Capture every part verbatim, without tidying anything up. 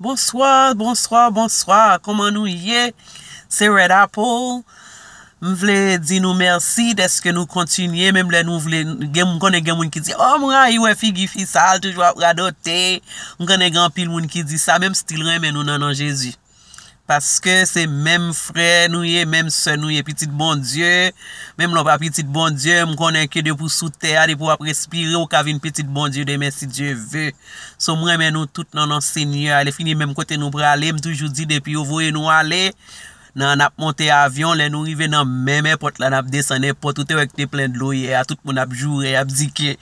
Bonswa, bonswa, bonswa. Kòman nou ye? Se Red Apple. M vle di nou mèsi dèske nou kontinye, menm lè nou vle, gen, m konnen gen moun ki di, "Oh, m rayi wè figi fi sa, l toujou ap radote." M konnen gen anpil moun ki di sa, men m still renmen nou nan non Jezi. Paske se menm frè nou ye, menm sè nou ye, pitit Bondye. Menm lè w pa pitit Bondye, m konnen ke depi w sou tè a, depi w ap respire, w ka vin pitit Bondye demen si Dye ve. So, m renmen nou tout nan non Senyè a. Lè fini, menm kote nou prale, m toujou di, depi yo voye nou ale, nan, n ap monte avyon, lè nou rive nan menm èpòt la, n ap desann èpòt. Ou te wè ki te plen dlo yè a, tout moun ap joure, y ap di ke,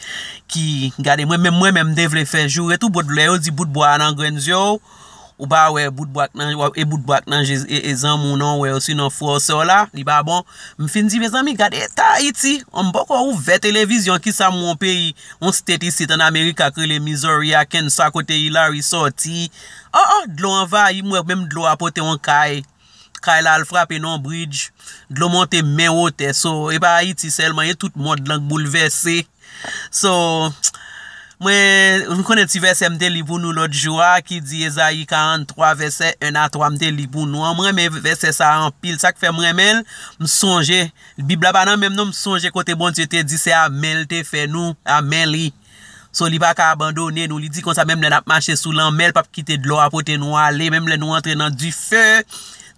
ki, gade, mwen menm, mwen menm, m te vle fè joure tou, bout, lè yo di bout bwa a nan grenn zye w, ou pa wè bout bwa k nan, e bout bwa k nan je, e, e zanmi w non, wè, osinon frè w, sè w la, li pa bon. M fin di, mezanmi, gade eta Ayiti, m poko ouvè televizyon, kisa m wè yon peyi, yon state isit an Amerika k rele Missouri, Arkansas, kote Hillary sòti. Oh, oh, dlo anvayi m, wè menm dlo a pote yon kay. Kay la al frape nan yon bridge. Dlo monte men wotè. So, e pa Ayiti sèlman, e tout mond lan k boulvèse. So, mwen, nou konnen ti vèsè m te li pou nou lòt jou a, ki di Ezayi karant twa, vèsè en a twa, m te li pou nou an. M renmen vèsè sa a anpil. Sa k fè m renmen l, m sonje, Bib la pa nan men m non, m sonje kote Bondye te di se a men l te fè nou, a men li. So, li pa ka abandone nou. Li di konsa, menm lè n ap mache sou lanmè, l p ap kite dlo a pote nou ale. Menm lè nou antre nan dife,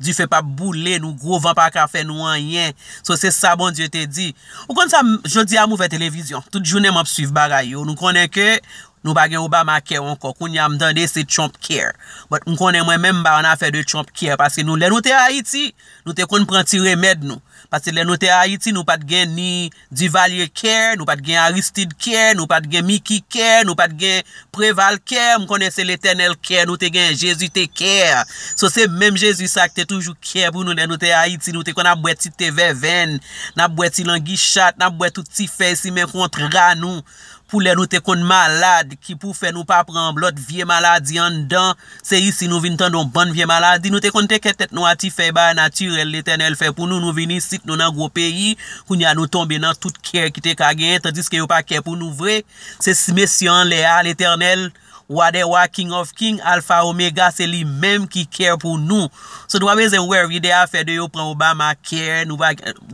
dife p ap boule nou. Gwo van pa ka fè nou anyen. So, se sa Bondye te di. Ou konn sa, m, jodi a m ouvè televizyon. Tout jounen m ap swiv bagay yo. Nou konnen ke nou pa gen Obamacare ankò. Kounye a m tande se Trump Care. But m konnen mwen menm m pa ann afè de Trump Care. Paske nou, lè nou te Ayiti, nou te konn pran ti remèd nou. Paske lè nou te Ayiti, nou pa t gen ni Duvalier Care, nou pa t gen Aristide Care, nou pa t gen Mickey Care, nou pa t gen Preval Care, m konnen se Letènèl Care nou te gen, Jezi te care. So, se menm Jezi sa ki te toujou care pou nou lè nou te Ayiti, nou te konn ap bwè ti te vèvenn, n ap bwè ti langichat, n ap bwè tout ti fèy simen kontra nou, pou lè nou te konn malad, ki pou fè nou pa pran lòt vye maladi anndan, se isi nou vin tande yon bann vye maladi. Nou te konn teke tèt nou a ti fèy bagay natirèl Letènèl fè pou nou, nou vin isit, nou nan gwo peyi, kounye a nou tonbe nan tout care ki te ka genyen, tandiske yo pa care pou nou vre. Se si mesye anlè a, Letènèl, Wa dè wa, King of King, Alfa Omega, se li menm ki care pou nou. So, nou pa bezwen worry de afè de yo pran Obamacare, nou pa,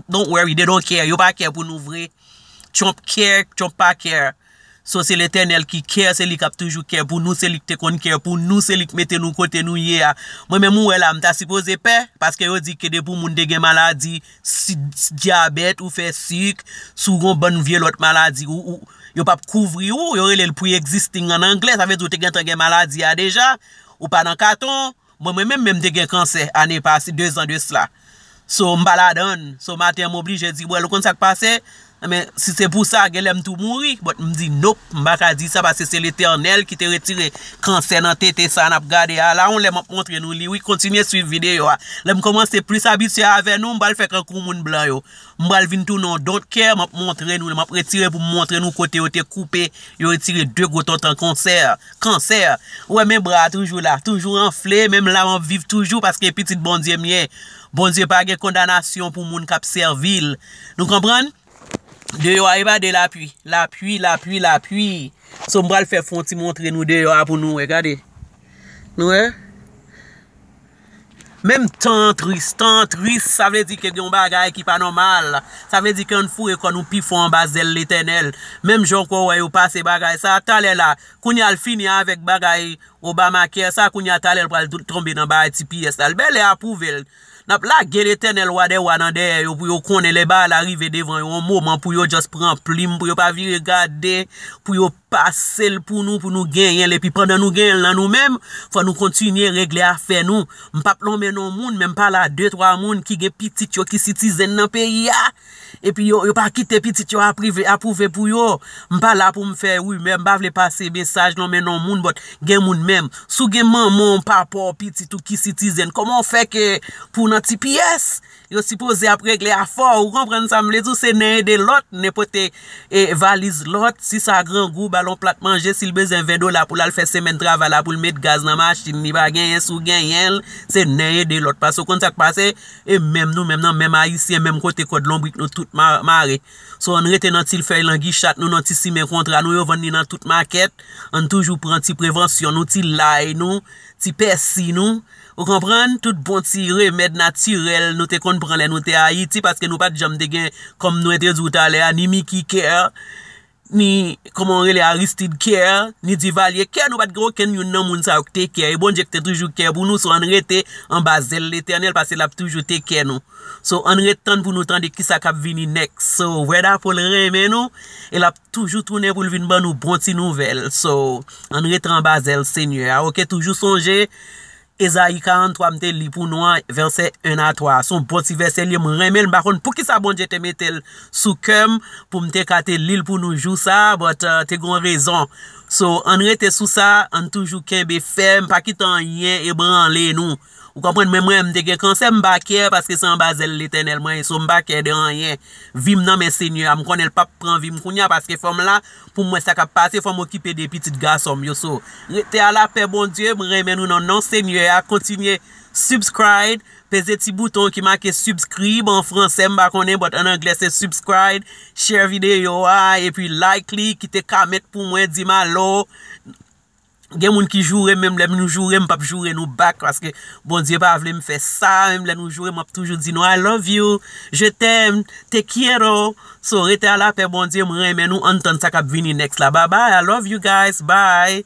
don't worry, they don't care, yo pa care pou nou vre. Trump care, Trump pa care. So, se Letènèl ki care, se li k ap toujou care pou nou, se li k te konn care pou nou, se li k mete nou kote nou ye a. Mwen menm, ou wè la, m ta sipoze pè, paske yo di ke depi yon moun te gen maladi, si, si dyabèt, ou fè sik, si w gen yon bann vye lòt maladi, ou, ou, yo p ap kouvri w, yo rele l pre-existing an anglè, sa vle di w te gentan gen maladi a deja, ou pa nan katon. Mwen, mwen menm, menm te gen kansè ane pase, de zan de sila. So, m pa ladann. So, maten an, m oblije di, well, ou konn sa k pase? Men, si se pou sa, genlè m tou mouri. But m di, nope, m pa ka di sa, paske se Letènèl ki te retire kansè nan tete sa n ap gade a la. Yon lè m ap montre nou li, wi, kontinye swiv videyo a. Lè m kòmanse plis abitye avè nou, m pral fè kankou moun blan yo. M pral vin tounen yon don't care, m ap montre nou, m ap retire pou m montre nou kote yo te koupe, yo retire de gwo tonton konsè, kansè. Ou wè men bra a toujou la, toujou anfle, menm la m ap viv toujou paske pitit Bondye m ye. Bondye pa gen kondanasyon pou moun k ap sèvi l. Nou konprann? Deyò a e pa de lapli, lapli, lapli, lapli. So m pral fè fon ti montre nou deyò a pou nou wè, gade. Nou wè? Menm tan an tris, tan an tris, sa vle di ke gen yon bagay ki pa nòmal. Sa vle di ke ann foure kò nou pi fon anba zèl Letènèl. Menm jan w kwè w wè yo pase bagay sa, talè la, kounye a l fini avèk bagay Obamacare sa, kounye a talè l pral tou-, tonbe nan bagay T P S la. L bèlè apwouve l. N ap lage Letènèl, Wa dè wa, nan dèyè yo pou yo konnen lè bagay la rive devan yo, yon moman pou yo just pran plim, pou yo pa vire gade, pou yo pase l pou nou, pou nou genyen l. Epi pandan nou genyen l nan nou menm, fò nou kontinye regle afè nou. M p ap lonmen non moun, men m pale a de, twa moun ki gen pitit yo ki sitizen nan peyi a. Epi yo, yo pa kite pitit yo apwouve, apwouve pou yo. M pa la pou m fè rimè, m pa vle pase mesaj lonmen non moun, but gen moun menm. Si w gen manman w, papa w, pitit ou ki sitizen, kòman w fè ke pou w nan T P S? Yo sipoze ap regle afè w, ou konprann sa m vle di w, se nen ede lòt, nenpòte e valiz lòt, si sa grangou, ba l yon plat manje, si l bezwen ven dola pou l al fè semèn travay la, pou l met gaz nan machin li, pa genyen, si w genyen l, se nen ede lòt, paske w konn sa k pase, e menm nou menm nan menm Ayisyen, menm kote kòd lonbrik nou tout ma-, mare. So, ann rete nan ti fèy langichat nou, nan ti simen kontra nou, yo vann li nan tout makèt, ann toujou pran ti prevansyon nou, ti lay nou, ti pèsi nou. Ou konprann? Tout bon ti remèd natirèl nou te konn pran lè nou te Ayiti, paske nou pa t janm te gen, kòm mwen te di w talè a, ni Mickey Care, ni, kòman w rele, Aristide Care, ni Duvalier Care, nou pa t gen okenn youn nan moun sa yo ki te care. E Bondye ki te toujou care pou nou, so ann rete anba zèl Letènèl, paske l ap toujou te care nou. So, ann ret tann pou nou tande kisa k ap vini next. So, Word Apple renmen nou, e l ap toujou tounen pou l vin ban nou bon ti nouvèl. So, ann ret anba zèl Senyè a, oke? Toujou sonje, Ezayi karant twa m te li pou nou an, vèsè en a twa. Se yon bon ti vèsè li, m renmen l, m pa konn poukisa Bondye te mete l sou kè m pou m te ka te li l pou nou jou sa a, but uh, te gen yon rezon. So, ann rete sou sa, ann toujou kenbe fèm, pa kite anyen ebranle nou. Ou konprann, mwen, mwen, m te gen kansè, m pa care, paske se anba zèl Letènèl mwen ye, so m pa care de anyen. Vi m nan men Senyè a, m konnen l p ap pran vi m kounye a, paske fò m la, pou m wè sa k ap pase, fò m okipe de pitit gason m yo. So, rete a lapè Bondye, m renmen nou nan non Senyè a, kontinye subscribe, peze ti bouton ki make subscribe an fransè, m pa konnen, but an anglè se subscribe, share videyo a, epi like li, kite comment pou mwen, di m alo. Gen moun ki joure m, menm lè nou joure m, m p ap joure nou back, paske Bondye pa vle m fè sa, menm lè nou joure m, m ap toujou di nou I love you, je t'aime, te quiero. So, rete a lapè Bondye, m renmen nou, ann tann sa k ap vini next la. Bye bye, I love you guys, bye.